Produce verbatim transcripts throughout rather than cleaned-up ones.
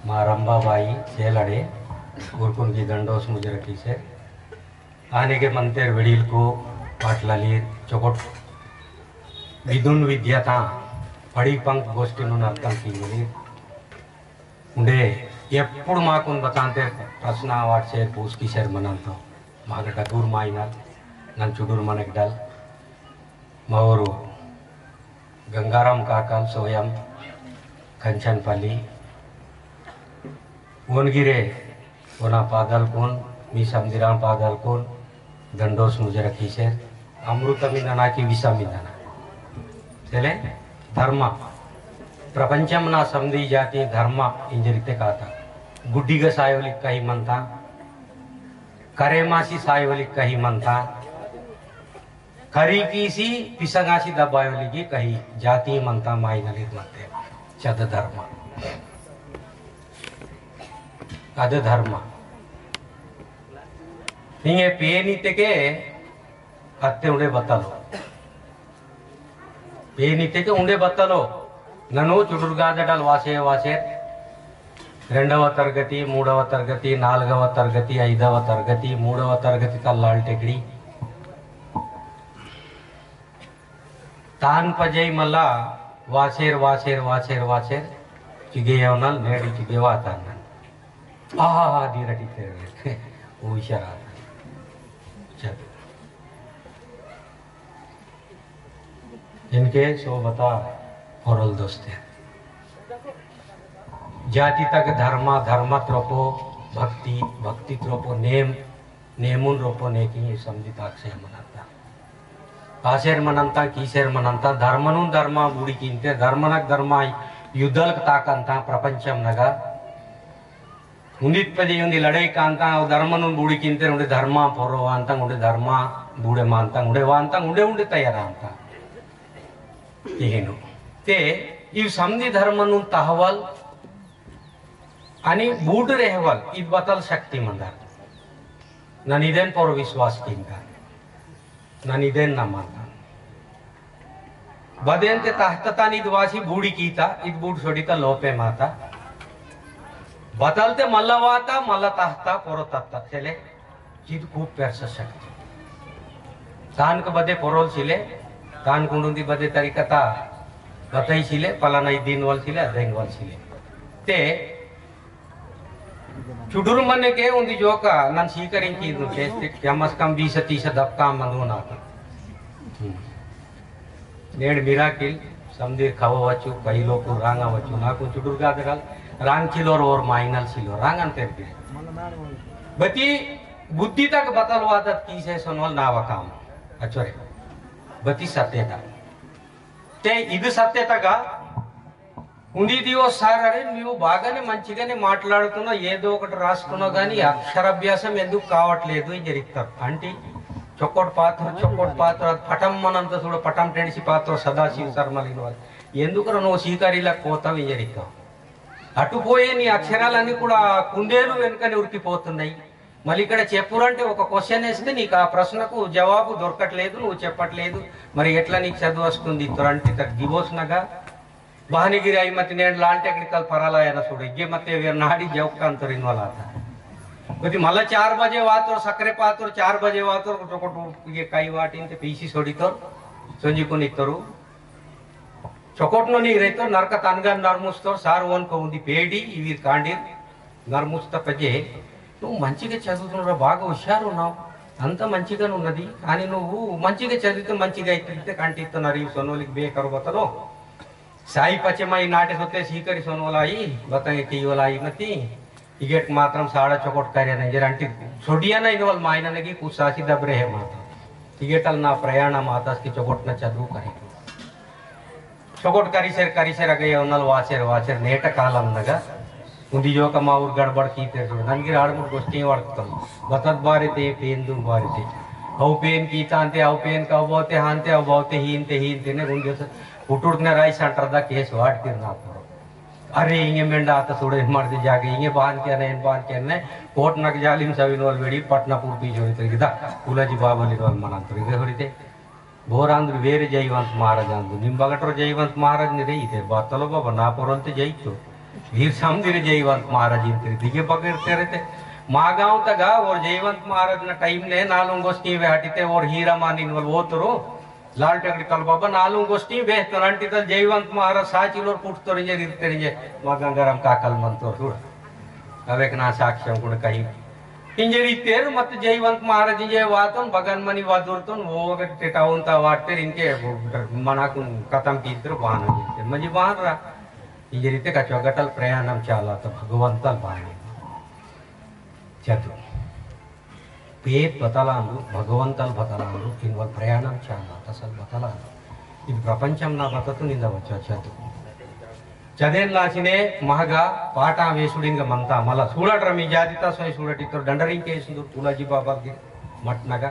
मा रंबाबाई सेलड़े उरकुन की दंडोस मुजरा कीसे। आने के मंतेर वेड़ील को पाटलालीर चोकोट विदुन विद्या ता पड़ी पंक गोष्ठी नुन अर्थम की मिली। उंडे एप्पुड़ माकुन बतांते प्रश्न आवाट से पूछ की शर मनंतो। माग डगुर माइनल नन चुडुर मनक डल। मावरु गंगाराम काकल सोयम कंचनपल्ली। ओनगिरे ओना पादल कोन, मी समदिराम पादल कोन, दंडोस मुजरा कीसेर। अमृत मिंदना की विषम मिंदना? तेले धर्म। प्रपंचम ना समदी जाति धर्म इंजरिते काता। गुड्डिग सायोलिक कही मनता, करेमासी सायोलिक कही मनता, करी कीसी पिसंगासी दबायोलिगी कही जाति मनता माई नलित मते। चद धर्म। अद धर्म। हिंगे पेनी तेके अत्ते उंडे बतलो। पेनी तेके उंडे बतलो। ननु चुडुर्गादडल वासे वासे రెండవ తరగతి, మూడవ తరగతి, నాలుగవ తరగతి, ఐదవ తరగతి, మూడవ తరగతి तल्लाल टेकड़ी। तान पजई मला वासेर, वासेर, वासेर, वासेर, चिगे यवनल नेडी चिगे वातान। आहा, दीरा टीचर। ओ इशारा। चल। इनके सोबता ओरल दोस्ते। जाति तक धर्म, धर्म त्रोपो भक्ति, भक्ति त्रोपो नेम, नेमुन रोपो नेकी ये समझी ताक से मनंता। आसेर मनंता, कीसेर मनंता, धर्मनुन धर्म बूड़ी किनते, धर्मनक धर्म युद्धलक ताकंता प्रपंचम नगा। उन्दित पजे उन्दी लड़ाई कांता, और धर्मनुन बूड़ी किनते, उन्दी धर्म पोरो वांता, उन्दी धर्म बूड़े मानता, उन्दी वांता, उन्दी उन्दी तैयार आंता। इहेनु। ते, इव समझी धर्मनुन तहवल, अनि बूड रेहवल इद बतल शक्ति मंदर। नन इदेन पर विश्वास किंका, नन इदेन न मानता। बदेन ते तहतता निद वासी बूड़ी कीता, इद बूड सोड़ीता लोपे माता। बतल ते मल्ला वाता, मल्ला तहता, पोरो तत्ता। चले, चिद खूब पेरसा शक्ति। तान के बदे पोरोल सिले, तान कुंडुंदी बदे तरीकता बताई सिले, पलाना ई दिन वाल सिले, अदेन वाल सिले। ते चुडुर मने के उन्दी जोका नन सीकरिंग की दु, तेस्ते कम से कम बीस तीस दबका मंदो ना। हम्म। नेड़ मिराकिल समदीर खावा वचु, कई लोग रांगा वचु, ना कुछ चुडुर का दरल, रांग चिलोर और माइनल सिलोर, रांगन तेर के। बती बुद्धि तक बतल वादत की से सोनवल नावा काम। अचोरे। बती सत्य था। ते इद सत्य तगा उंदी दिवस साररे मीवु बागाने मंचिगाने माटलाडुतुन्ना, एदो ओकटि रासुकुन्ना गानी अक्षराभ्यासम एंदुकु कावट्लेदु इंजरित्तारु। अंटी चोक्कोट पात्र, चोक्कोट पात्र, अदि पटम मनंता सूड, पटम टेंडसी पात्र सदाशिव शर्मलिन वाल। एंदुकरा नुव्वु सीकारीला कोतव इंजरित्तारु। अटु पोये नी अक्षरालन्नी कूडा कुंदेलु वेनुकने उरिकिपोतुन्नायि। मल्ली इक्कड चेप्पुरंटे ओक question एस्ते नीकु आ प्रश्नकु जवाबु दोरकट्लेदु, नुव्वु चेप्पट्लेदु। मरि एट्ला नीकु चदुवु वस्तुंदि इत्तोरंटे तक दिवोसनगा बहानीगिरी आई मति नेंड लाल technical परलायना सूडु। इग्गे मत्ते वेर नाडी जौक कांतोर इनवल आता। कोति मल्ला चार बजे वातोर, सक्रे पातोर, चार बजे वातोर, चोकोट इग्गे काई वाटिंते पीसी सोडितोर, सोंजी कुनितोरु। चोकोटनो नी रेतोर, नरक तनगा नरमुस्तोर, सार वोन को उंदी पेडी, इवीर कांडीर, नरमुस्ता पजे, नुव्वु मंचिगा चदुवुतुन्नावु, बागा हुशारु उन्नावु, अंता मंचिगाने उन्नदि, कानी नुव्वु मंचिगा चदिविते मंचिगा इत्तदि कांटित्तु नरी सोनोलिक बेकरु बतलो। साई पचे माई नाटे सोते सीकरी सोनवलाई, बतंगे कीवलाई मती, इगेट मात्रम साड़ा चोकोट करिया ना इंजर अंटी सोडिया ना इनवल मायना नगी कुछ सासी दबरे है माता। इगेटल ना प्रयाण मातास की चोकोट ना चदुवु करी। चोकोट करिसेर, करिसेर अगे उन्नल वासेर, वासेर नेट कालम नगा। उंदी जोका मा ऊर गड़बड़ कीतेर सूड। ननगिर आड़मुड़ गोष्ठी वड़कतम। बतत बारे ते, पेन दू बारे ते। अव पेन कीता अंते, अव पेन का बावते, हानते, अव बावते, हीनते, हीनते ने उंदी से उठुड़कने राई सेंटर दा केस वाट किरना पड़ो। अरे, इंगे मेंडा आता सूडे मर्दे जागे, इंगे बान के ने, बान के ने, कोट नक जालिम सविन वाल वेड़ी पटना पुर पी जोड़ी तरीके दा, कुलाजी बाबा लिन वाल मनांतरी, वे होड़ी ते। बोरांद्र वेरे जयवंत महाराज आंदु। निम बगटरो जयवंत महाराज ने रही थे। बातलो बाबा ना पोरल ते जयतो। वीर समदिर जयवंत महाराज इंतेर दिगे बगेर तेरे ते। मागांव तगा और जयवंत महाराज ना टाइम ने नालुंग गोष्ठी वे हटिते और हीरा मानिन वल वो तरो। लाल टेकड़ी तल बाबा नालुंग गोष्ठी वे तो रंटी तल जयवंत महाराज साचिलोर पुटतोर इंजे रितेर इंजे। मागांव गरम काकल मंतोर हुड़। अवेक ना साक्ष्यम गुण कही। इंजे रितेर मत जयवंत महाराज इंजे वातोन बगन मनी वादुरतोन वो अगर टेटाउन ता वाटतेर इंके मनाकुन खतम कीतेर बान इंजे। मंजी बान रा। इंजरीते कचवा गटल प्रयाणम चाला तो भगवंतल बानी। चतु। पेट बतलांदु, भगवंतल बतलांदु, इनवल प्रयाणम चाला, तसल बतलांदु। इन प्रपंचम ना बततु निंदा वच्चा चतु। चदेन लाचिने महगा पाटा वेसुडिंग मंता, मला सूडट रमी जातिता सोई सूडट इत्तर डंडरिंग केसुंदुर पुलाजी बाबा के मटनगा।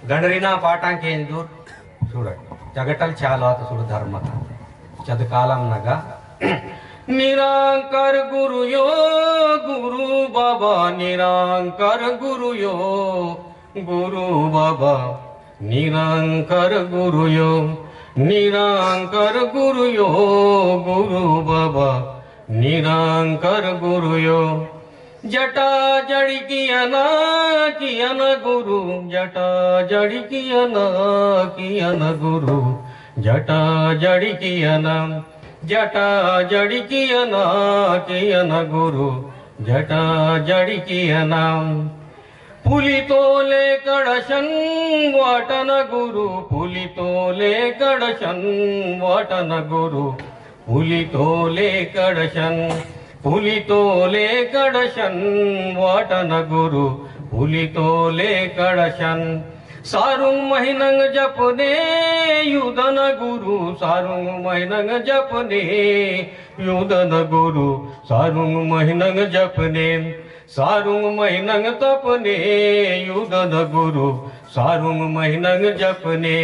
गणरीना पाटां केंदुर सुड़। जगटल चालो तो सुड़ धर्म था। चद कालम नगा। निरंकर गुरु यो, गुरु बाबा निरंकर गुरु यो, गुरु बाबा निरंकर गुरु यो, निरंकर गुरु यो, गुरु बाबा निरंकर गुरु यो। जटा जड़ी कियना, कियन गुरु, जटा जड़ी कियना, कियन गुरु, जटा जड़ी कियना, जटा जड़ी कियना, कियन गुरु, जटा जड़ी कियना। पुलितोले कड़शन वाटन गुरु, पुलितोले कड़शन वाटन गुरु, पुलितोले कड़शन, पुलितोले कड़शन, वाटन गुरु, पुलितोले कड़शन। सारुंग महिनंग जपने, युदन गुरु, सारुंग महिनंग जपने, युदन गुरु, सारुंग महिनंग जपने, सारुंग महिनंग तपने, युदन गुरु, सारुंग महिनंग जपने।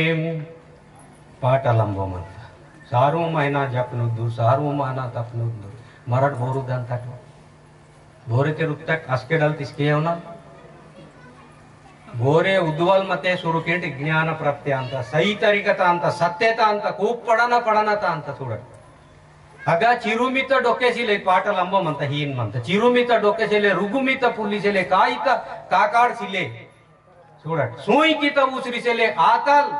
पाटा लंबो मंता। सारू महीना जपनुद्दु, सारू महीना तपनुद्दु। मरट बोरू दंतक। बोरे ते रुत्तक अस्केडल तिस्के होना। बोरे उद्वल मते सुरुकेंट ज्ञान प्राप्ति अंत, सही तरीका ता अंत, सत्य ता अंत, खूब पढ़ना पढ़ना ता अंत सुरत। अगा चिरुमित डोके सिले पाटा लंबो मंता हीन मंता। चिरुमित डोके सिले, रुगुमित पुली सिले, काइता काकाड़ सिले। सुरत। सुई की तो उसरी सिले आतल।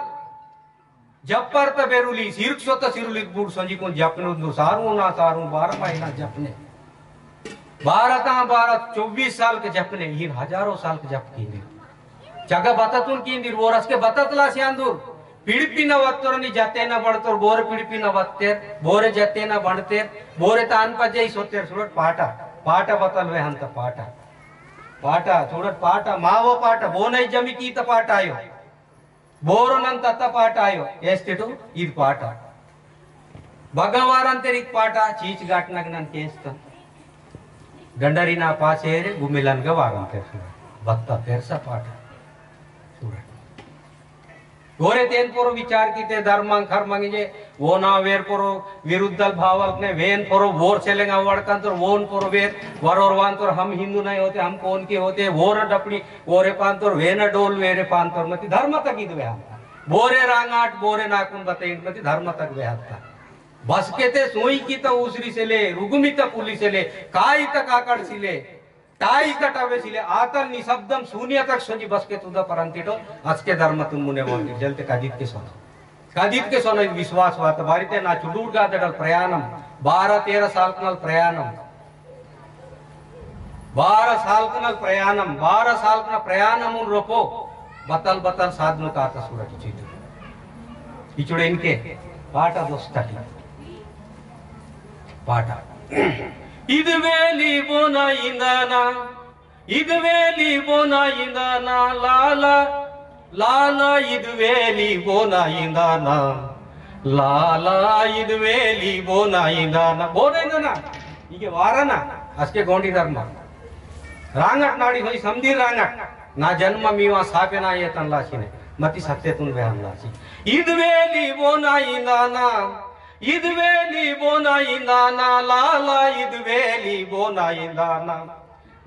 जप्पर त बेरुली, सिरुक सोत सिरुली बूढ़ संजी को जपने उन्दु सारू ना सारू बारह महीना जपने। बारह ता बारह, चौबीस साल के जपने, हीर हजारों साल के जप कींदिर। चगा बततुन कींदिर, वो रस के बततला से आंदुर। पिड़पी न वत्तोर नि जते न बढ़तोर, बोरे पिड़पी न वत्तेर, बोरे जते न बढ़तेर, बोरे तान पजे ही सोतेर सुरत पाटा, पाटा बतल वे हंत पाटा। पाटा, सुरत पाटा, मावो पाटा, बोने जमी की त पाटा आयो। बोरो नन तत्ता पाटा आयो, एस्टेटो ईद पाटा। बगा वारंतेर इद पाटा, चीच गाटनक नन केस्ता। डंडरी ना पासेरे, गुमिलन गा वारंतेर। बत्ता पेरसा पाटा। सूरत। गोरे तेन पोरो विचार कीते धर्मांग खर्मांग जे, वो ना वेर पोरो विरुद्धल भावल ने, वेन पोरो वोर सेलेंगा वड़कंतोर, वोन पोरो वेर, वरोर वांतोर, हम हिंदू नहीं होते, हम कौन के होते, वोर डपड़ी, वोरे पांतोर, वेन डोल वेरे पांतोर, मति धर्म तक इद वे हंता। बोरे रांगाट, बोरे नाकुन बते, मति धर्म तक वे हंता। बस के ते सोई की त उसरी सेले, रुगुमी त पुली सेले, काई त काकड़ सिले, ताई कटावे सिले, आतल निशब्दम शून्य तक सोंजी बस के तुदा परंतिटो, असके धर्म तुम मुने बोल, जलते कदित के सोना। कदित के सोना विश्वास वात, बारी ते ना चुडूर गादडल प्रयाणम, बारह तेरह साल कनल प्रयाणम, बारह साल कनल प्रयाणम, बारह साल कनल प्रयाणम उन रोपो, बतल बतल साधनु तात सुरत चित। इचुड़े इनके पाटा दोस्ता की। पाटा। इद वेली बोना इंदाना, इद वेली बोना इंदाना, लाला, लाला, इद वेली बोना इंदाना, लाला, इद वेली बोना इंदाना। बोना इंदाना, इगे वारना, असके गोंडी धर्म। रांगट नाड़ी होई समदी रांगट, ना जन्म मीवा सापे ना ये तन लासी ने, मती सत्य तुन वेहन लासी। इद वेली बोना इंदाना, इद वेली बोना इंदाना, लाला, इद वेली बोना इंदाना।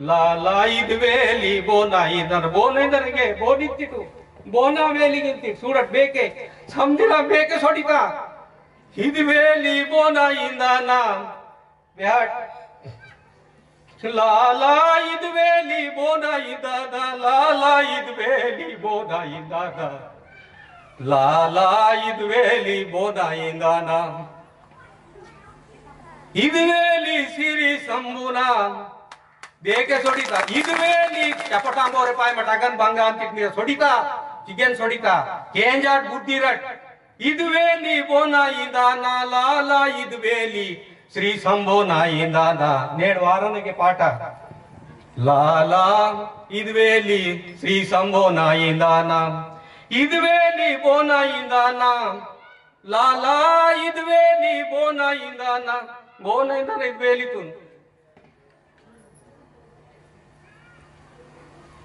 लाला इद वेली बोना इंदन, बोना इंदन के, बोनित्तिटु, बोना वेली गिंति, सूरत बेके, समझिला बेके सोडिता। इद वेली बोना इंदाना, बेहाट। लाला इदवेली बोना इंदाना, लाला इदवेली बोना इंदाना, लाला इदवेली बोना इंदाना। इदवेली सिरी संबुना। देके सोडिता, इदवेली चपटांगोरे पाय मटागन बंगान तिकनी सोडिता, चिगेन सोडिता, केंजाट बुद्धि रट। इदवेली बोना इंदाना लाला इदवेली श्री शंभो ना इंदाना। नेड़ वारन के पाटा। लाला इदवेली श्री शंभो ना इंदाना। इदवेली बोना इंदाना। लाला इदवेली बोना इंदाना। बोना इंदाना इदवेली तुन।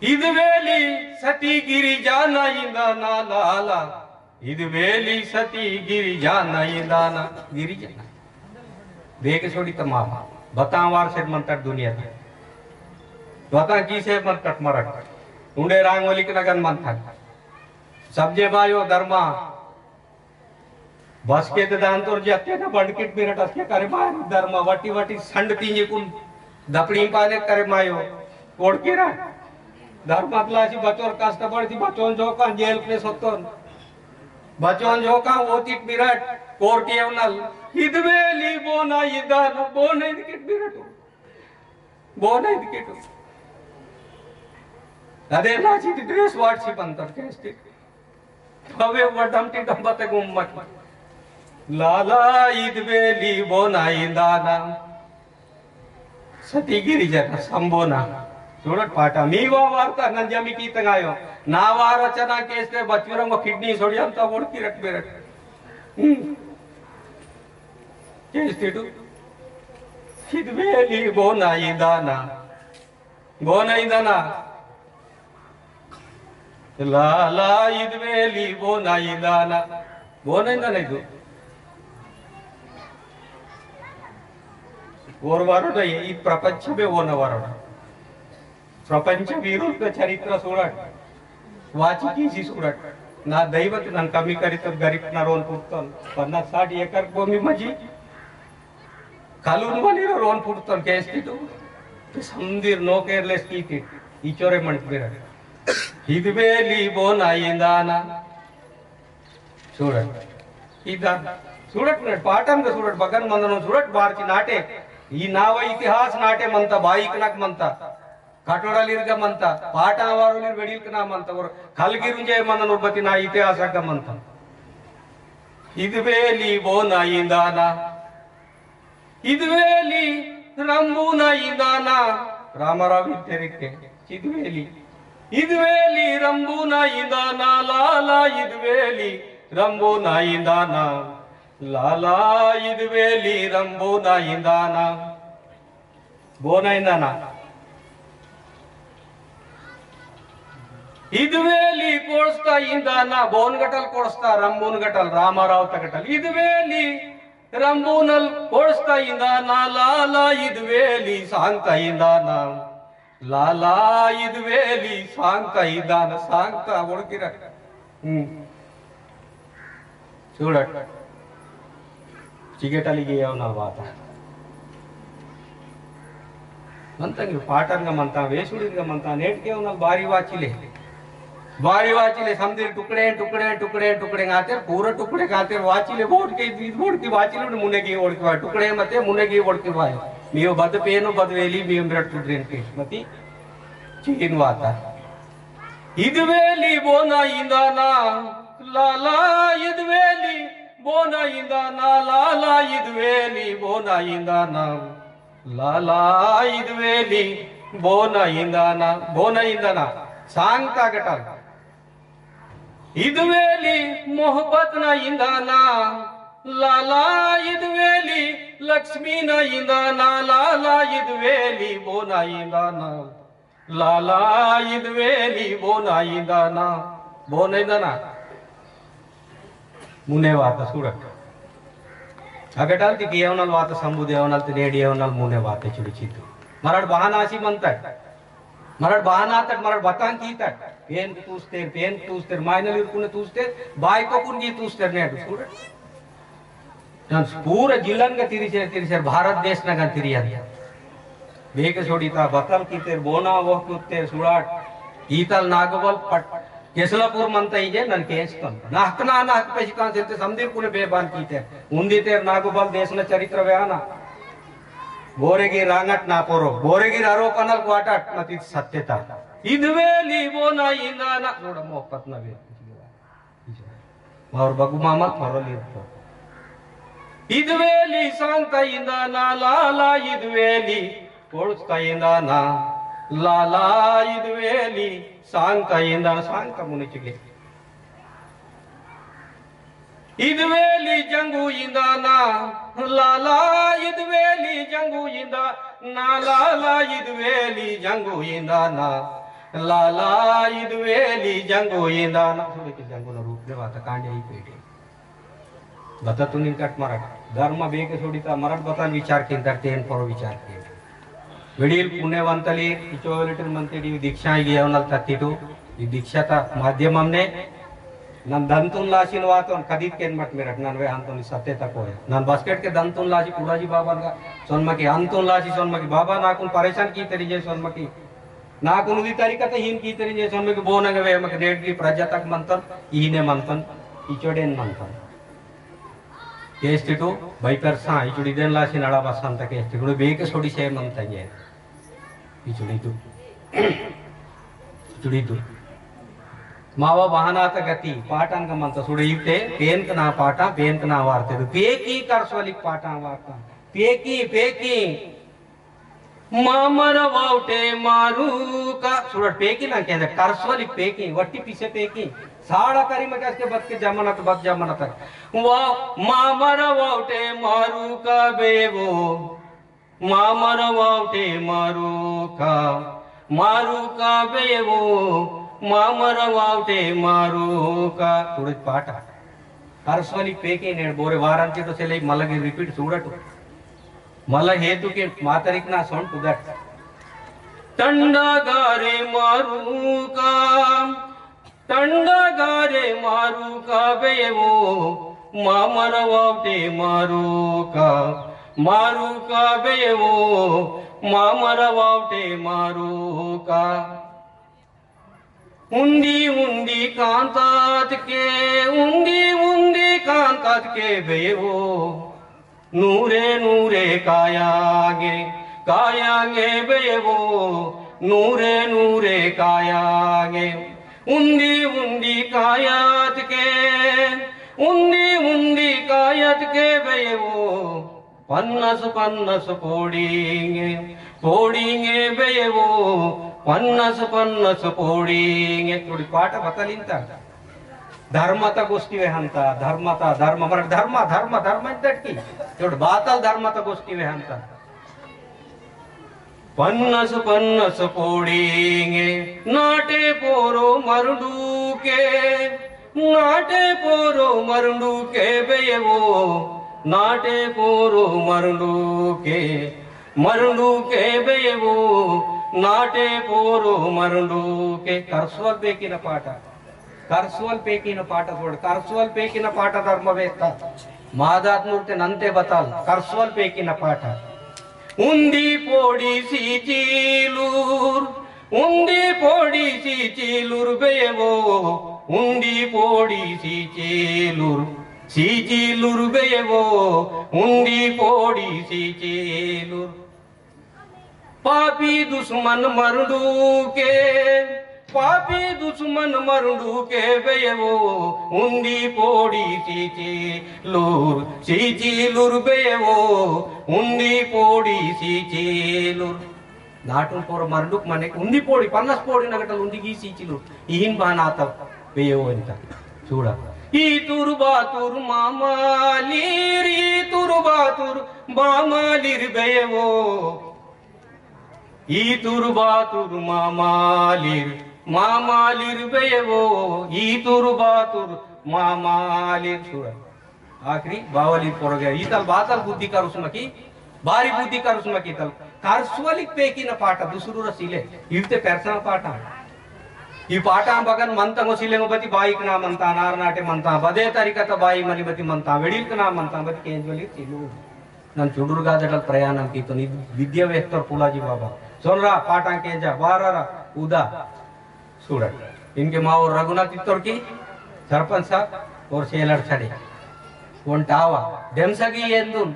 इदवेली सती गिरिजाना इंदाना लाला। इदवेली सती गिरिजाना इंदाना। गिरिजाना। देख सोडी तमाम। बतां वार से मंतर दुनिया ते। बतां की से मंतर मरक। उंडे रांगोली के लगन मंतर। सबजे बायो धर्मा। बसके ते दान तोर जत्ते ना बंडकिट मिरट असके करे माय धर्म वटी वटी संड तींजे कुन दपड़ी पाने करे मायो। ओड़की रा। धर्म अतलासी बचोर कष्ट पड़ती बचोन जोका जेल पे सत्तोन। बचोन जोका ओतिट मिरट कोर्टी एवनल। इदवेली बोना इंदान बोना इदकिट मिरट। बोना इदकिट। अदे लासी ड्रेस वाट सी पंतर केस्टिट। अवे वडम टिटम बते गुम्मट। लाला इदवेली बोना इंदाना। सती गिरिजन संबोना। चूड़ट पाटा। मी वा वार्ता नंजमी की तंगायो। ना वा रचना केस्ते बचुरंग किडनी सोडियम ता वोड़ किरट बेरट। हम्म। केस्ते तू। इदवेली बोना इंदाना। बोना इंदाना। लाला इदवेली बोना इंदाना। बोना इंदाना इदु। ओर वारोडा ई प्रपंचमे ओना वारोडा। प्रपंच वीरुल का चरित्र सूड़ट। वाची कीसी सूड़ट। ना दैवत नन कमी करी तो गरीब ना रोन पुटतन। पन्नास साठ एकर भूमि मजी। कालून वाली रो रोन पुटतन केस्ती तो। तो समदीर no careless की थी। इचोरे मंट बेरा। हिदवेली बोना इंदाना। सूड़ट। इदा। सूड़ट ने पाटन का सूड़ट बगन मंदनो सूड़ट बारची नाटे। ई नावा इतिहास नाटे मंता बाईक नक मंता। काटोड़ा लिरगा मंता, पाटा वारो लिर वेड़िल कना मंता, और खलगिरुंजे मंदन और बती ना इतिहास का मंता। इदवेली बोना इंदाना, इदवेली रंबूना इंदाना, रामाराव इत्तेरिके, इदवेली, इदवेली रंबूना इंदाना, लाला इदवेली रंबूना इंदाना, लाला इदवेली रंबूना इंदाना। बोन इंदाना। इदवेली कोड़स्ता इंदाना, बोन गटल कोड़स्ता, रंबून गटल, रामाराव तगटल। इदवेली रंबूनल कोड़स्ता इंदाना, लाला इदवेली सांगता इंदाना। लाला इदवेली सांगता इंदाना, सांगता ओळखिरा। हम्म। चूड़ट। चिगेटलिगे उन्नल वाता। मंतंग पाटंग मंता, वेसुड़िंग मंता, नेटके उन्नल बारी वाचिले। बारी वाचिले समदिर टुकड़े, टुकड़े, टुकड़े, टुकड़े आते, पूरा टुकड़े आते वाचिले बोर्ड के, बोर्ड की वाचिले उन्हें मुन्ने की ओर की वाई, टुकड़े मते मुन्ने की ओर की वाई। मियो बद पेनो बद वेली, मियो मिरट टुकड़े के, मती चीन वाता। इदवेली बोना इंदाना, लाला इदवेली बोना इंदाना, लाला इदवेली बोना इंदाना, लाला इदवेली बोना इंदाना, बोना इंदाना, सांगता गटल। इदवेली मोहब्बत ना इंदाना, लाला इदवेली लक्ष्मी ना इंदाना, लाला इदवेली बोना इंदाना। लाला इदवेली बोना इंदाना, बोना इंदाना। मुने वाता सूड़ट। अगटाल ती केवनल वाता संबुद एवनल ती नेडी एवनल मुने वाता चुड़ी चित्तु। मरड़ बहाना आसी मंतट। मरड़ बहाना आतट मरड़ बतान कीतट। पेन तूस्तेर, पेन तूस्तेर, मायनल इरकुने तूस्तेर, बाई को कुन की तूस्तेर नेडु सूड़ट। नन पूरा जिल्लन का तिरिसेर, तिरिसेर भारत देश नगन तिरियन। बेके सोडिता बतल कीतेर, बोना वोह कुत्तेर सुड़ाट, ईतल नागोबल पट, केसलापुर मंता इजे नन केंजतन। नाहकना नाहक पेशिकान सेलते समदीर कुने बेबान कीतेर। उंदीतेर नागोबल देश न चरित्र वेहाना। बोरेगी रांगट ना पोरो, बोरेगी रारो कनल क्वाटाट नतीत सत्यता। इदवेली बोना इंदाना, थोड़ा मोहब्बत ना बे। मावर बगु मामा थोरो लिरतो। इदवेली सांगता इंदाना, लाला इदवेली, पोळुस्ता इंदाना, लाला इदवेली, सांगता इंदाना, सांगता मुनिचिगे। इदवेली जंगु इंदाना, लाला इदवेली जंगु इंदाना, लाला इदवेली जंगु इंदाना, लाला इदवेली जंगु इंदाना। सुड़के जंगु न रूप दे बात कांडे ही पेटे। बता तू निंकट मरट। धर्म बेके सोडिता मरट बता विचार किंतर तेन पर विचार किंतर। वेड़ील पुण्यवंतली इचोलेटर मंत्री दीक्षा गियावनल तत्तिटु, ई दीक्षाता माध्यममने नन दंतुन लासिन वातोन कदीत केन मट मेरट नन वे अंतोन सत्य तक होय। नन बस्केट के दंतुन लासी कुड़ाजी बाबा का सोनमकी अंतुन लासी सोनमकी बाबा नाकुन परेशान कीतेर जे सोनमकी। नाकुन उदी तरीका ते हीन कीतेर जे सोनमकी बोनंग वे मक नेट की प्रजा तक मंतन, ईने मंतन, इचोड़ेन मंतन। केस्टिटो बाइपर सा इचुड़ी देन लासी नड़ा बसंत केस्टिटो बेके सोड़ी से मंतंगे। इचुड़ी तू। इचुड़ी तू। मावा बहाना त गति पाटान का मंता सुड़े इवते पेन कना पाटा, पेन कना वार्ते। पेकी करसोलिक पाटा वार्ता। पेकी, पेकी। मामर वावटे मारू का सुरट पेकी ना कहते, करसोली पेकी, वट्टी पीछे पेकी। साड़ा करी में कसके बद के जमाना तो बद जमाना तक। वा-, मामर वावटे मारू का बेवो, मामर वावटे मारू का, मारू का बेवो, मामर वावटे मारू का। थोड़े पाटा। करसोली पेकी नेड़ बोरे वारांती तो सेले मलगी repeat सुरट। मला हेतु के मातरिक ना सोन पुदट। टंडा गारे मारू का, टंडा गारे मारू का बेवो, मामर वावटे मारू का, मारू का बेवो, मामर वावटे मारू का। उंदी उंदी कांतात के, उंदी उंदी कांतात के बेवो, नूरे नूरे कायांगे, कायांगे बेवो, नूरे नूरे कायांगे। उंदी उंदी कायात के, उंदी उंदी कायात के बेवो, पन्नस पन्नस पोड़ींगे, पोड़ींगे बेवो, पन्नस पन्नस पोड़ींगे। थोड़ी पाठ बतलिंता। धर्मता गोष्टी वेहंता, धर्मता, धर्म, मर धर्म, धर्म, धर्म इंतटकी। थोड़ बातल धर्मता गोष्टी वेहंता। पन्नस पन्नस पोड़ींगे, नाटे पोरो मरडू के, नाटे पोरो मरडू के बेयवो, नाटे पोरो मरडू के, मरडू के बेयवो, नाटे पोरो मरडू के। करसोल पेकिन पाटा, करसोल पेकिन पाटा सोड़, करसोल पेकिन पाटा धर्म वेत्ता। मादात मूर्ति नंते बताल, करसोल पेकिन पाटा। उंदी पोड़ी सीचीलूर, उंदी पोड़ी सीचीलूर बेवो, उंदी पोड़ी सीचीलूर, सीचीलूर बेवो, उंदी पोड़ी सीचीलूर। पापी दुश्मन मरडू के, पापी दुश्मन मरडू के बेवो, उंदी पोड़ी सीचीलूर, सीचीलूर बेवो, उंदी पोड़ी सीचीलूर। नाटुन पोर मरडुक मने उंदी पोड़ी, पन्नस पोड़ी नगटल उंदी गीसी चिलु। इहिन बाना तब बेयो इंता। चूड़ा। ई तुर बातुर मामालीर, ई तुर बातुर मामालीर बेयवो। ई तुर बातुर मामालीर, मामालीर बेयवो। ई तुर बातुर मामालीर। चूड़ा। आखिरी बावली पोरगे। इतल बातल बुद्धि करुसमकी, बारी बुद्धि करुसमकी इतल। करसवलिक पेकिन पाटा, दुसरू रसीले। इवते पेरसा पाटा। ई पाटां बगन मंतंगो सिलेंगो बती बाईक ना मंता, नार नाटे मंता, बदे तरीका त बाई मनी बती मंता, वेड़ीक ना मंता, बती केंजोली तिलू। नन चुडुर गादडल प्रयाणम कीतो, निद विद्या वेहतोर पुलाजी बाबा। सोनरा, पाटां केंजा, बारारा, उदा। सूडट। इनके मावोर रघुनाथ इत्तोर की, सरपंच साहब, ओर सेलड़ छड़े। ओन टावा, डेमसगी येंदुन,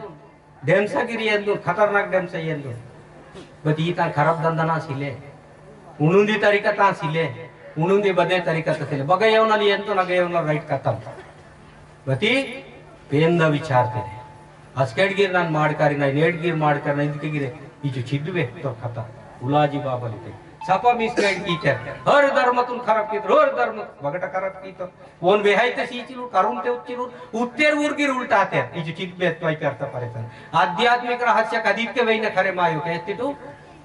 डेमसगिरी येंदुन, खतरनाक डेमसा येंदुन। बती तां खराब धंधा ना सिले। उनुंदी तरीका तां सिले। उनुंदी बदे तरीका तां सिले। बगयोनल येंदुन, अगयोनल right खतम। बती पेंदा विचार तेरे। अस्केट गिर नान माड़ कारी ना, नेट गिर माड़ करना, इनके गिरे, इचु चिद्दु वे, तो खतम। उलाजी बाबा लिते। सपा misguide कीतेर। हर धर्म तुन खराब कीतेर, हर धर्म बगटा खराब कीतेर। ओन वेहाइते सीचिलुर, करुणते उच्चिलुर, उत्तेर ऊर गिर उल्टातेर। इचु चिद्दु वे, तो आई करता परेशान। आध्यात्मिक रहस्य कदीत के वेइन करे मायो, कहते तू?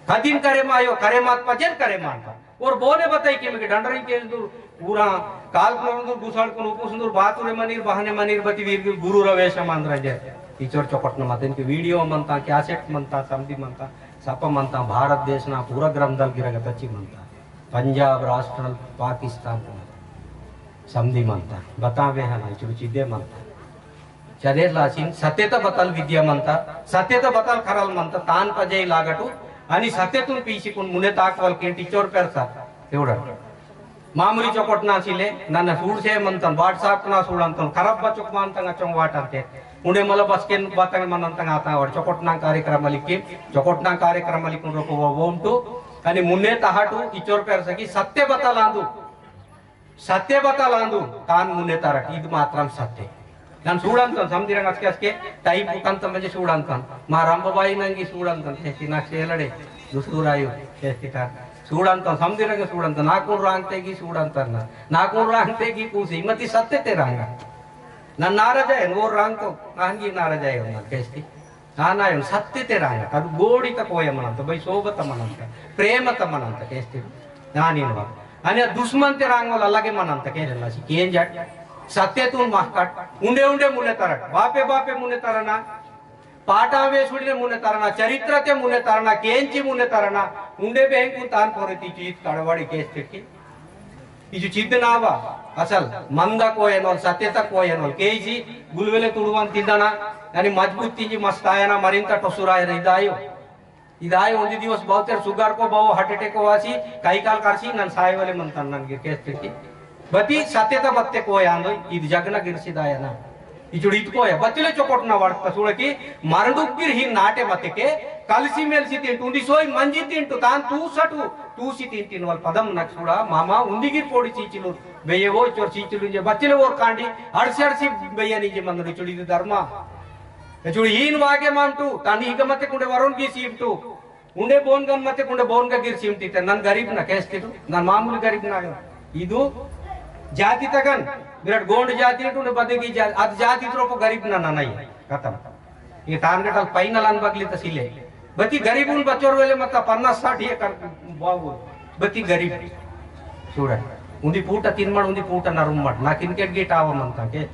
कदीन करे मायो, करे मात पजेन करे मानता। ओर बोने बताई कि मिके डंडरी के दूर पूरा काल कुन दूर गुसाड़ कुन उपुस दूर बातुरे मनीर बहाने मनीर बती वीर गुरु रवेश मंद्र जे। इचोर चोकट न मत इनके video मनता, cassette मनता, समधी मनता, सप मनता, भारत देश ना पूरा ग्रंथल गिरगत अच्छी मनता। पंजाब राष्ट्रल पाकिस्तान को समधी मनता। बतावे है ना, इचोर चिद्दे मनता। चदेर लासिन सत्यता बतल विद्या मंता, सत्यता बतल खरल मंता, तान पजे लागटु, अनि सत्यतुन पीसी कुन मुने ताकवल केंटी चोर पेरसा, एवढा। मामूली चोकोट ना सिले, नन्ना सूड से मंतन, WhatsApp ना सूडंतन, खराब बचोक मंतंग अचोंग वाटंते। उंडे मला बसकेन बतंग मनंतंग आता और चोकोट ना कार्यक्रम लिखिम, चोकोट ना कार्यक्रम लिखुन रोको वो वोमटु, अनि मुने तहाटु इचोर पेरसा की सत्य बतल आंदु। सत्य बतल आंदु, तान मुने तरट, इद मात्रम सत्य। नन सूडंतन, समदिरंग असके असके, टाइप उतंत मंजे सूडंतन। मा रामबाबाई नंगी सूडंतन, तेस्ती नाक सेलड़े, दुस्तूर आयो, तेस्ती का। सूडंतन, समदिरंग सूडंतन, नाकुन रांगते की सूडंतन ना। नाकुन रांगते की पूसी, मती सत्य ते रांगा। नन नाराज आयो, वो रांगतो, नाहंगी नाराज आयो ना, तेस्ती। आनायन सत्य ते रांगा, अदु गोड़ी त कोय मनंत, भाई सोबत मनंत, प्रेम त मनंत, केस्ते नानी नवा। अने दुश्मन ते रांगोल अलगे मनंत, के जल्ला सी, केंजट, सत्य तुन महकट, उंडे उंडे मुने तरट, बापे बापे मुने तरना, पाटा वेसुड़ी ने मुने तरना, चरित्र ते मुने तरना, केंची मुने तरना, उंडे बेंकुन तान पोरे ती चीत कड़वाड़ी केस्ते की। इजु चिद्द नावा, असल मंदा कोयनोल, सत्यता कोयनोल, केजी गुलवेले तुड़वान तिंदना, यानी मजबूत तिंजी मस्तायना, मरिंता टोसुरायना, इदायो। इदायो उन्दी दिवस बहुतेर sugar को बहु heart attack को वासी, कई काल करसी, नन साय वाले मंतन नन गिर केस तिंदी। बती सत्यता बत्ते कोयांदो, इद जगना गिरसी दायना। इचुड़ी इतकोया, बच्चले चोकोट ना वाड़ता सुड़ा की, मरडुक गिर ही नाटे मते के, कलसी मेलसी तिंटु, उन्दी सोई मंजी तिंटु, तान तू सटु, तू सी तिंटिन वाल पदम नक सुड़ा, मामा, उन्दी गिर पोड़ी चीचिलु, बेये वो चोर चीचिलु जे, बच्चले वो कांडी, अड़सी अड़सी बेये नी जे मंदु चुड़ी दे धर्मा। चुड़ी हीन वागे मामटु, तान ही गमते कुंडे वरोन की सीमटु, उंडे बोन गन मते कुंडे बोन का गिर सीमटी ते, नन गरीब ना केस्ती तू, नन मामूली गरीब ना यो। इदु जाति तगन, विराट गोंड जाति टू ने बदे की जाति, अद जाति तो को गरीब ना ना नहीं, खतम। ये तान के तल पैनल अन बगली तसीले। बती गरीब उन बचोर वेले मत पन्नास साठ ये कर बाबू। बती गरीब। सूड़ा। उन्दी पूटा तिनमड़, उन्दी पूटा नरुमड़। ना किनकेट गी टावा मनता के।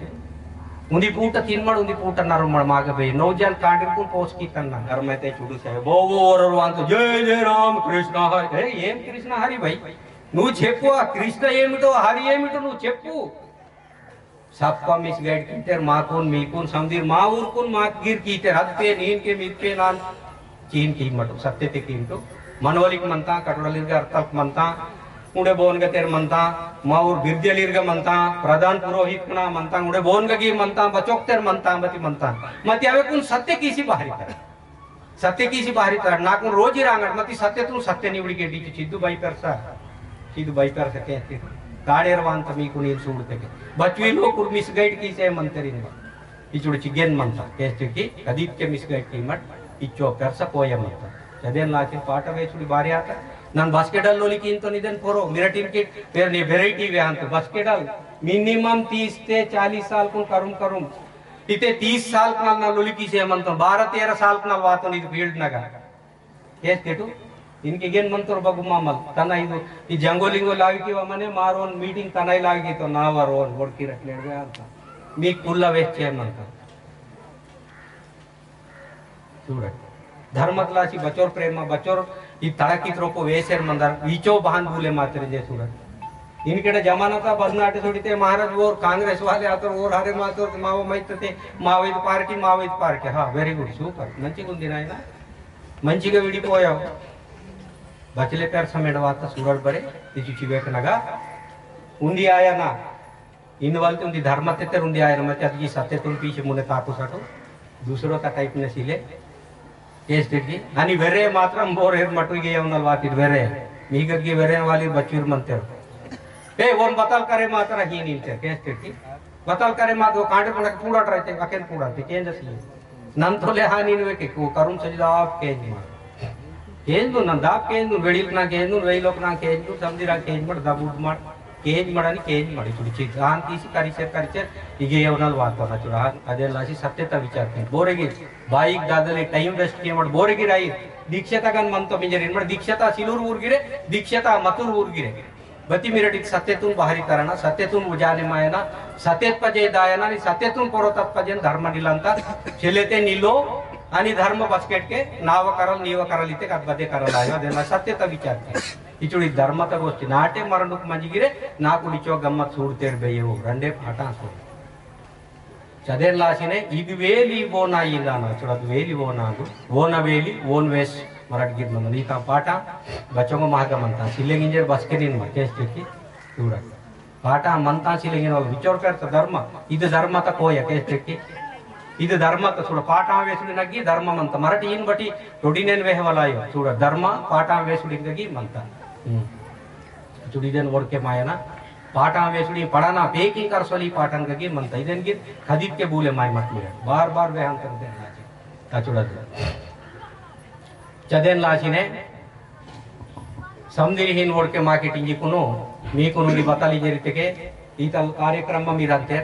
उन्दी पूटा तिनमड़, उन्दी पूटा नरुमड़ मागे बे। नौ जन कांडिर कुन पोस की तन्ना। घर में ते चुड़ू से। बो वो और वान तो जय जय राम कृष्ण हरि। ए, एम कृष्ण हरि भाई। नु छेप्पु आ कृष्ण एमिटो हरि एमिटो नु छेप्पु। सप्पा misguide कीतेर माकुन, मीकुन, समदीर माउरकुन माक गिर कीतेर हत्ते नीन के मित्ते नान चीन की मटो, सत्य ते कीमटो। मनवलिक मनता, कटोड़ालिर गा अर्थक मनता, उंडे बोन गतेर मनता, माउर बिरदेलिर गा मनता, प्रधान पुरोहित कना मनता, उंडे बोन गगी मनता, बचोकतेर मनता, बती मनता। मती अवे कुन सत्य कीसी बाहरी करा। सत्य कीसी बाहरी तरह नाकुन रोजी रांगड़ मती सत्य तू सत्य निवड़ी के डीचु चिद्दु बाई परसा, चिद्दु बाई परसा कहते। काड़ेर वान तमी कुन इन सूड़ तके। बचवी लोकुर misguide कीसे मंतरिन बा। इचुड़ चिगेन मंता। कहते कि कदीप के misguide की मट, इच्चो परसा कोया मंता। जदेन लाचिन पाटा वे चुड़ी बारी आता। नन बास्केटल लोली की इन तो निदेन पोरो, मेरा team की, मेरे ने variety वे आंत। बास्केटल minimum तीस ते चालीस साल कुन करुम करुम। इते तीस साल कनल ना लुलिकी से मंतन, बारह तेरह साल कनल वातन इद field नगा। केस तेटु, इनके गेन मंतोर बगु मामल, तना इदु, इ जंगो लिंगो लावी की वा मने मारोन meeting तना ही लावी की तो ना वारोन, बोर्ड की रखने में आता। मी कुल्ला वेच चे मंतन। सूरत। धर्मतलासी बचोर प्रेम, बचोर ई तड़कित रोको वेसेर मंदर, ईचो बहान भूले मात्र जे सूरत। इनकेटा जमाना ता बदनाटे सोडिते महाराज ओर कांग्रेस वाले आतर ओर हरे मातर मावो मैतते मावो इद पार्टी, मावो इद पार्टी। हाँ, very good, super। मंचिगा उंदी नायना। मंचिगा विडिपोया। बचले पेर समेट वाता सूरड़ बरे, तिचि चिवेक नगा। उंदी आया ना। इनवाल ते उंदी धर्म तेतर उंदी आया ना, मचात की सत्य तुम पीछे मुने ताकू साटो। दूसरो ता type ने सिले। केस तिरकी, अनि वेरे मात्रम बोर हेर मटुई गे यवनल वातिट वेरे। मीगत गे वेरे वाली बचुर मंतेर। ए, वोन बतल करे मात्रा ही नींते, केस तिरकी। बतल करे मात वो कांडे पड़क पूरा ट्राई ते, अकेन पूरा ते, केंज सी। नन तो ले हानि नवे के, वो करुण सजदा आप केंज मार। केंज दो नंदा आप केंज दो, वेड़िल ना केंज दो, वेई लोक ना केंज दो, समझी रा केंज मर, दबुड मर। केंज मड़ानी केंज मड़ी चुड़ी चीज। आन तीसी करिचर करिचर इगे यवनल वाता ना चुड़ा। अदे लासी सत्यता विचार के। बोरेगी बाइक दादले time waste किए मड़ बोरेगी राई। दीक्षता गन मन तो मिंजर इन मड़ दीक्षता सिलूर ऊर गिरे, दीक्षता मतुर ऊर गिरे। बती मिरटिक सत्यतुन बाहरी तरना, सत्यतुन उजाने मायना, सत्यत पजे दायना, नि सत्यतुन परोतत पजे धर्म निलंता। चलेते निलो, अनि धर्म बस्केट के नाव करल, नीव करल इते कद बदे करल आयो, अदे ना सत्यता विचार के। इचुड़ी धर्मता गोष्ठी नाटे मरंडुक मंजिगिरे, नाकु निचो गम्मत सूड़तेर बेये वो, रंडे पाटां सूड़। चदेर लासिने, इद वेली वो ना इलाना, चुड़त वेली वो ना गु, वो ना वेली, वो न वेस, मरट गिर मंदन। इता पाटा, बच्चों को महागमन था, सिलेंगिंजर बसकेनिन मर, केस चुकी, सूड़ा। पाटा मंता सिलेंगिन वाला, विचोर कर तो धर्म, इद धर्मता कोया, केस चुकी। इद धर्मता सूड़ा, पाटा वेसुड़ी नगी, धर्म मंता, मरट इन बटी, रोडिनेन वेह वाला यो, सूड़ा, धर्म, पाटा वेसुड़ी नगी मंता। हम्म। चुड़ीदेन वोड़के मायना, पाटां वेसुड़ी पड़ाना पेकिंग करसोली पाटां गगी मंता। इदेन गिर खदीत के बूले माय मत मिरे। बार बार वेहंतर देन लाची। ता चुड़ा दे। चदेन लाची ने, समदिर हीन वोड़के माके टिंगी कुनो, मी कुनो नी बताली जेरिते के, ईतल कार्यक्रम मा मिरंते,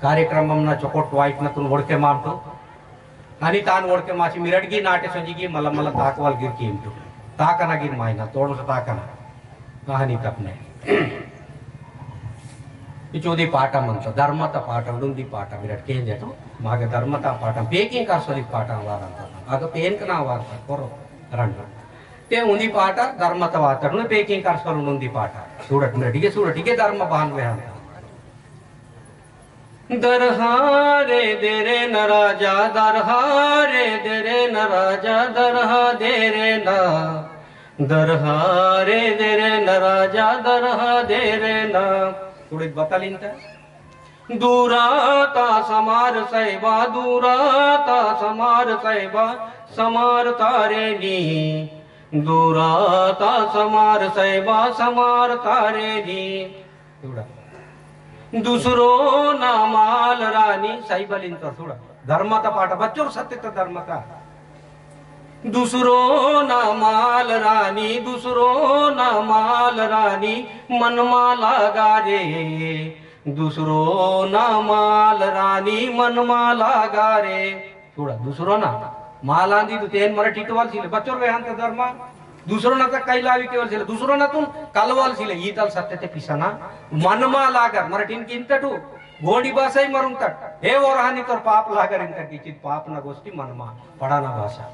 कार्यक्रम मा ना चोकोट वाइट ना तुन वोड़के मामटो, अनि तान वोड़के मासी मिरड़गी नाटे सोंजिगी मल्ला मल्ला ताकवाल गिर कीमटु। ताकना गिर मायना, तोड़ो से ताकना। कहानी तपने। इचोदी पाटा मंता, धर्मता पाटा, उंदी पाटा, मिरड़ केंजे तो, मागे धर्मता पाटा, पेकिंग करसोली पाटा वारंता। आगे पेन कना वारंता, कोरो, रंडो। ते उंदी पाटा, धर्मता वाता, उन्हें पेकिंग करसोली उंदी पाटा। सूड़ट मिरड़, इगे सूड़ट, इगे धर्म बहान वेहंता। दरहा रे दे रे न राजा, दरहा रे दे रे न राजा, दरहा दे रे ना। दरहा रे दे रे न राजा, दरहा दे रे ना। थोड़ी बतलिन ता। दूरा ता समार सैबा, दूरा ता समार सैबा, समार तारे नी। दूरा ता समार सैबा, समार तारे नी। दूसरो ना माल रानी साइबलिन तो सुड़ा। धर्मता पाठ बच्चोर सत्य तो धर्मता। दूसरो ना माल रानी, दूसरो ना माल रानी, मन माला गारे। दूसरो ना माल रानी, मन माला गारे। चूड़ा, दुसरो ना मालांदी तू तेन मरे टिटवाल सिले, बच्चोर वेहांत धर्मा। दुसरो ना तक कैलावी केवल सिले, दुसरो ना तुम कलवाल सिले, ईतल सत्य ते पिसना। मनमा लागर, मरे टिन किंतटू, गोंडी भाषा ही मरुंग तट। हे वो रहानी तोर पाप लागर इंतट, इचित पाप ना गोष्टी मनमा, पढ़ाना भाषा।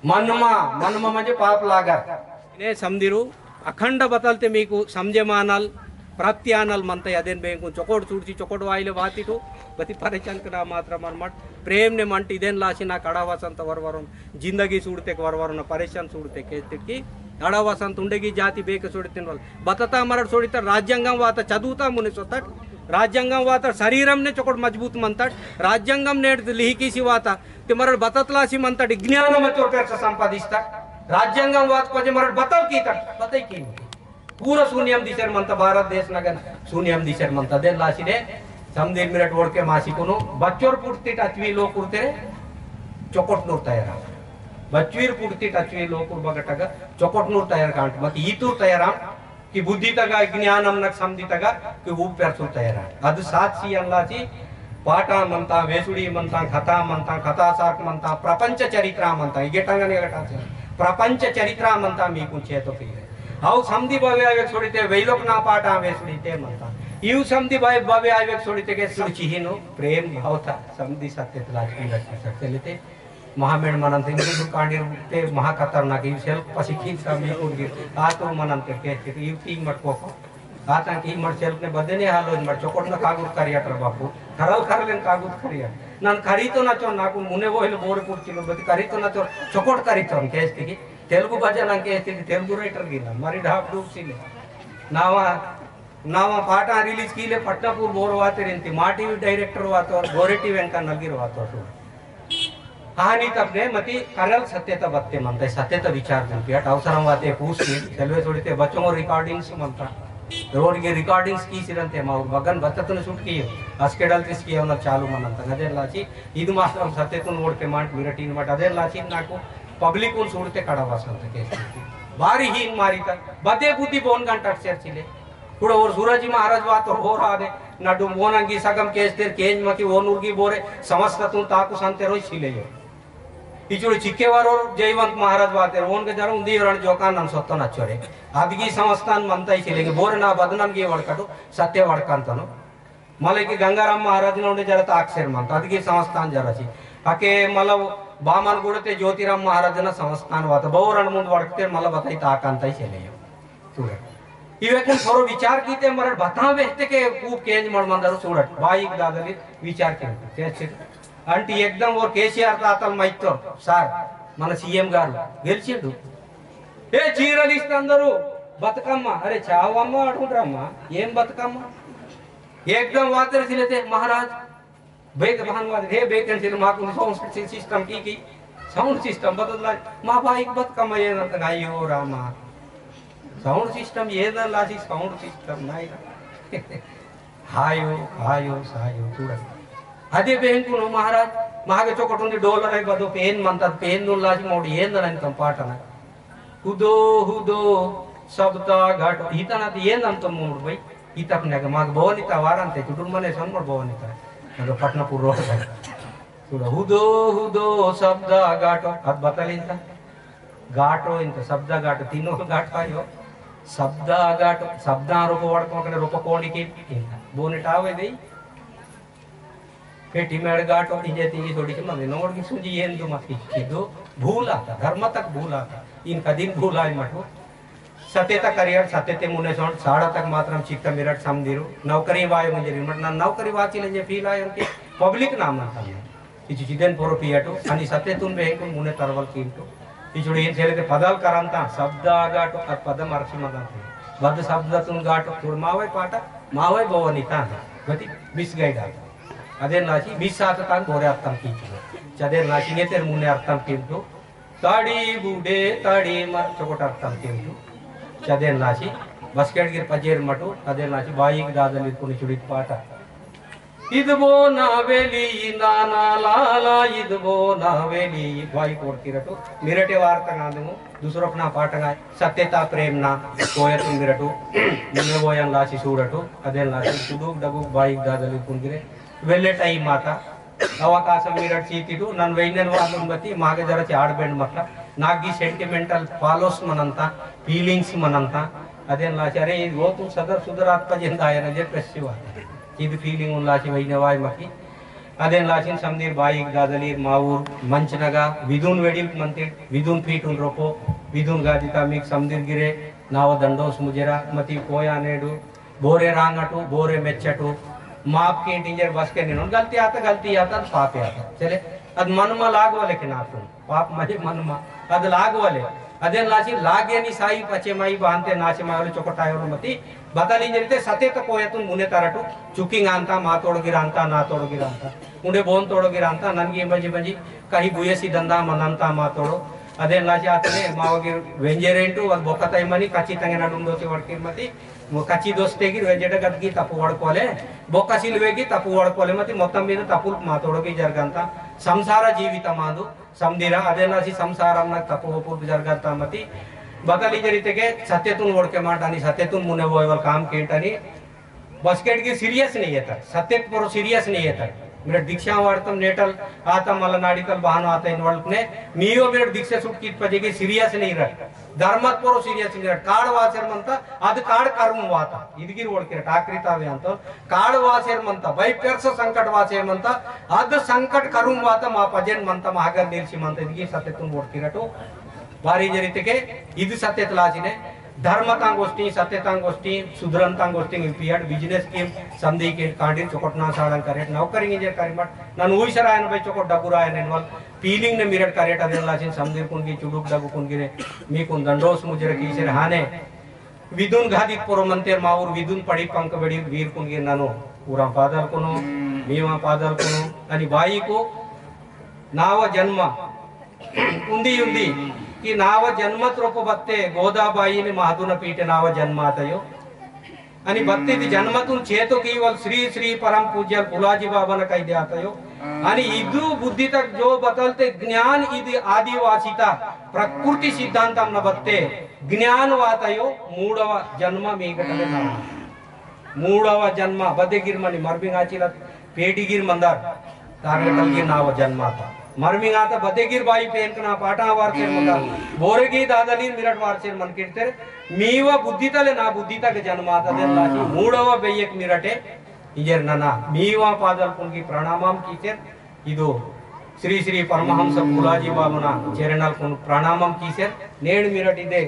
मनमा, मनमा म्हणजे पाप लागर। ने समदिरु, अखंड बतलते मीकु समझे मानल, प्राप्ति आनल मनता। अदेन बेंकु चोकोट चूड़ची, चोकोट वाइले वातिटु, बती परेशान करा मात्र मरमट। प्रेम ने मंट इदेन लासी ना कड़ा वसंत वरवरुन, जिंदगी सूड़तेक वरवरुन, परेशान सूड़तेक, केस्तेक की कड़ा वसंत उंडेगी जाति बेक सोड़ितिन वाल। बतता मरट सोड़िता राज्यांगम वाता चदुता मुने सोतट, राज्यांगम वाता शरीरम ने चोकोट मजबूत मनतट, राज्यांगम ने लिहिकीसी वाता ते मरड़ बततलासी मंतड़ ज्ञान मचोर पेरसा संपादिस्ता। राज्यांगम वात पजे मरड़ बतल कीतड़, बतई की। पूरा शून्यम दिसर मंता भारत देश नगन शून्यम दिसर मंता। दे लासी ने समदिर मिरट वोड़के मासी कुनु बच्चोर पुटती टचवी लो कुरते चोकोट नूर तैयार। बच्चवीर पुटती टचवी लो कुर बगटगा चोकोट नूर तैयार कांट मत ईतूर तैयार कि बुद्धि तगा ज्ञानम नक समझी तगा कि ऊपर सुन तैयार। अद साक्षी अल्लाची पाटा मनता, वेसुड़ी मनता, कथा मनता, कथा सार्क मनता, प्रपंच चरित्र मनता, इगे टंगन इगे टंगन। प्रपंच चरित्र मनता मी कुंचे तो की। हाउ समझी बावे आवे सोड़ी ते वेलोक ना पाटा वेसुड़ी ते मनता। यू समझी बावे, बावे आवे सोड़ी ते के सुचिहिनो प्रेम भाव था। समझी सत्य तलाश की रक्षा सकते लेते। महामेड़ मनंते इंद्र दुकांडी ते महा खतरनाक, इव सेल पसी खींच का मी कुंडी, आ तो मनंते के, के, इव तीन मत को को। आतांकी मर सेल्फ ने बदने हालो मर चोकोट ना कागुत करिया टर बापू। खरल खरलेन कागुत करिया। नन करीतो ना चो नाकु मुने वो हिल बोरे पुट चिलो बति करीतो ना चो चोकोट करीतो न केस्ती की। तेलुगु बजा ना केस्ती की तेलुगु राइटर गिना। मरी ढाप डूब सिले। नावा, नावा पाटा रिलीज कीले पट्टापुर बोर वाते रेंती। माटी भी डायरेक्टर वातो, गोरेटी वेंका नलगिर वातो। हानि तपने मती करल सत्यता बत्ते मनता, सत्यता विचार जुम्पियाट अवसरम वाते पूछ की, सेल्वे सोड़िते बच्चों रिकॉर्डिंग्स मनता, रोड के रिकॉर्डिंग्स की सिरंते माउर बगन बच्चतुन शूट की, अस्केडल तिस की अवनर चालू मनंता, अदेन लाची, इद मास्टर सत्यतुन वोड़ते मांट मिरटीन मट, अदेन लाची नाको पब्लिक उन सूड़ते कड़ा वासंत के। बारी ही मारीता, बदे बुद्धि बोन गंटा चर्चिले। कुड़ा ओर सूरज महाराज वातो होर आदे, नडु मोनंगी सगम केस्तेर केंज मकी ओनुर्गी बोरे समस्त तुन ताकु संते रोई सिले यो। इचुड़ चिक्केवार ओर जयवंत महाराज वाते, ओन के जरा उन्दी रण जोकान नन सोत्तन अच्छोरे। आदगी संस्थान मनता ही सिलेंगे, बोरे ना बदनाम गे वड़कटु, सत्य वड़कान तनो। मले की गंगाराम महाराज ना उन्हें जरा ताकसेर मनता, आदगी संस्थान जरा सी। अके मतलब बामन गुड़ते ज्योतिराम महाराज ना संस्थान वाता, बहु रण मुंद वड़कते मला बताई ताकांता ही सिले यो। सूरत। इवेकुन थोरो विचार कीते मरट बता बेहते के ऊ केंज मड़ मंदर सूरत। बाईक दादली विचार के। कैसे? अंटी एकदम वो केसीआर तातल मैतो सार, मन सीएम गारू गेलचिंडू। ए चीरल इस्तंदरू बतकम्मा, अरे चावम्मा अडुंड्रम्मा, एम बतकम्मा? एकदम वातर सिलेते महाराज, बेग बहन वाले रे, बेग कैंसिल माकुन साउंड सिस्टम की की, साउंड सिस्टम बदल ला, मा भाई बतकम्मा ये ना तंग आयो रामा। साउंड सिस्टम ये ना लासी साउंड सिस्टम नहीं ना। हायो, हायो, सायो, चूड़ा। अदे बेंकुनो महाराज, मागे चोकटुंदी डोलर है बदो पेन मंता, पेन नु लासी मोड़ी ये ना नहीं तम पाटना। हुदो, हुदो, शब्दा घाटो। इतना तो ये नाम तो मोड़ भाई। इतक ने माग भवानी ता वारन ते कुटुंब ने सोन मोड़ भवानी ता। अगर पटनापुर रोड पर। सुड़ा हुदो, हुदो, शब्दा घाटो। अद बतल इंता। घाटो इंता, शब्दा घाटो, तीनों घाट आयो। शब्दा घाटो, शब्दा रूप वड़को, अकने रूप कोणी की इंता। बोने टावे दे। पेटी मेड़ गाटो इंजे तिंजी सोड़ी के मने नोड़ की सुंजी येन दो मत की दो भूल आता, धर्म तक भूल आता। इनका दिन भूल आई मटो। सत्य तक करियर, सत्य ते मुने सोंड, साड़ा तक मात्रम चित्त मिरट समदिरु। नौकरी वाय मुझे रिमट ना नौकरी वाची लेंजे फील आय उनके पब्लिक नाम आता है। इचु चिदेन पोरो पियाटो, अनि सत्य तुन बेंकुन मुने तरवल कीमटो। इचुड़ एन सेले ते पदल करंता, शब्द आगाटो, अद पदम अर्ची मदंते। बद शब्द तुन गाटो, तुड़ मावै पाटा, मावै भवनिता। गति मिस गाइड आता। अदेन लाची मिस आता तान बोरे अर्थम कीचुड़ो। चदेन लाची नेतेर मुने अर्थम कीमटो। ताड़ी बूडे, ताड़ी मर चोकोट अर्थम कीमटो। चदेन लाची बस्केट गिर पजेर मटो, अदेन लाची बाईक दादली कुनी चुड़ित पाटा। इदबो नावेली नाना लाला, इदबो नावेली बाई कोर किरटो, मिरटे वार्ता नादमो, दूसरोक ना पाटंगा, सत्यता प्रेम ना, कोयतुन मिरटो, मुने बोयन लासी सूडटो, अदेन लासी कुडुक डगुक बाई दादली कुंदिरे, वेले टाइम माता, अवकाश मिरट चीतिटो, नन वेइनन वादन बती, मागे जरा चाड़ बेंड मक्का, नागी सेंटिमेंटल फॉलोस मनंता, फीलिंग्स मनंता, अदेन लासी, अरे, वो तू सदर सुदर आत्मा जिंदा आया ना, जे प्रेस वाता। इद फीलिंग उन लासी वही नवाई मकी। अदेन लासिन समदीर बाईक दादलीर माऊर मंचनगा विदुन वेडिल मंतिट, विदुन पीटुन रोपो, विदुन गादिता मीक समदीर गिरे, नाव दंडोस मुजेरा, मती कोया नेडु, बोरे रांगटु, बोरे मेच्चटु, माप की टींजर बस के निनोन गलती आता, गलती आता, पापे आता। चले, अद मनमा लागवले के नाकुन। पाप मजे मनमा अद लागवले। अदेन लासी लागे नि साई पचे माई बांते नाचे मावले चोकोटायो मती। बतली जरिते सते तो कोयतुन मुने तरटु चुकिंग आंता मा तोड़ गिरांता ना तोड़ गिरांता। उंडे बोन तोड़ गिरांता ननगी बंजी बंजी कहीं बुये सी दंदा मनंता मा तोड़ो। अदेन लासी आतने मावगी वेंजेरेंटु वद बोकताई मनी कच्ची तंगे नडुंडो ती वड़किर मती। मो कच्ची दोस्ते गिर वेंजेट गदगी तपु वड़कोले। बोका सिलवेगी तपु वड़कोले मती मोत्तम मीद तपु मा तोड़ो की जरगंता। संसार जीवित मांदु। समदीरा अदेन लासी संसारम ना तपो पुर जरगता मती। बतली जरिते के सत्यतुन वोड़के माटानी, सत्यतुन मुने वोयवल काम केटानी। बस्केट की सीरियस नहीं है तक, सत्य परो सीरियस नहीं है तक। मेरे दीक्षा वार्तम नेटल आता मला नाड़ीतल बहानो आता इन वर्ल्ड ने, मियो मेरे दीक्षा सुट की पजे की सीरियस नहीं रह। धर्मत परो सीरियस नहीं रह। काड़ वाचर मनता, अद काड़ करुम वाता। इदगिर वोड़के टाकरीता वे अंतल, काड़ वासेर मनता, बाई पेरस संकट वासेर मनता, अद संकट करुम वाता मा पजेन मनता, मा हगर नेलसी मनता, इदगी सत्यतुन वोट किरटो। बारी जरिते के, इद सत्यत लाचिने, धर्मता गोष्टी, सत्यता गोष्टी, सुधरनता गोष्टी, पियड business की समदी के कांडी चोकोट ना साड़न करेट, नौकरी इंजे करी मट, नन उइसर आयन भाई चोकोट डबुर आयन इनवल, feeling ने मिरट करेट अदेन लासिन समदीर कुन की चुडुक डबु कुन की रे, मी कुन दंडोस मुजर कीसेर हाने, विदुन घादित पोरो मंतेर माउर, विदुन पड़ी पंक बड़ी वीर कुन की ननो, उरा पादल कुनो, मीवा पादल कुनो, अनि बाई को, नाव जन्म उन्दी उन्दी कि नाव जन्मत रोपो बत्ते गोदाबाई ने महादुन पीटे नाव जन्म आतयो। अनि बत्ते दी जन्मतुन चेतो कीवल श्री श्री परम पूज्य फुलाजी बाबा न कह दे आतयो। अनि इदु बुद्धि तक जो बतलते ज्ञान इदि आदिवासिता प्रकृति सिद्धांतम न बत्ते ज्ञान वातयो। मूडव जन्म मीगटले ना। मूडव जन्म बदेगिर मनी मरबिंग आचिलत पेटिगिर मंदर तारगटलगिर नाव जन्म आता। मरबिंग आता बदेगिर बाई पेनकना पाटा वारसेर मंदर बोरेगी दादलीर मिरट वारसेर मन किरतेर। मीवा बुद्धि तले ना बुद्धि तक जन्म आता दे लासी मूडव बेयक मिरटे इंजेर नना मीवा पादल पुनगी प्रणामम कीसेर। इदो श्री श्री परमहंस फुलाजी बाबुना चरणल कुन प्रणामम कीसेर। नेड़ मिरट इदे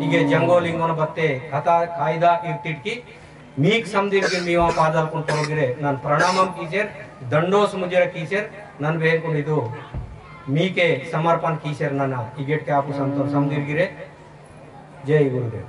इगे जंगो लिंगोन बत्ते कथा कायदा इर्तिट की मीक समदिर की मीवा पादल कुन परोगिरे नन प्रणामम कीसेर। दंडोस मुजर कीसेर। नन बेकुन इदो मीके समर्पण कीसेर नना इगेट के आपु संतोर समदिर गिरे। जय गुरुदेव।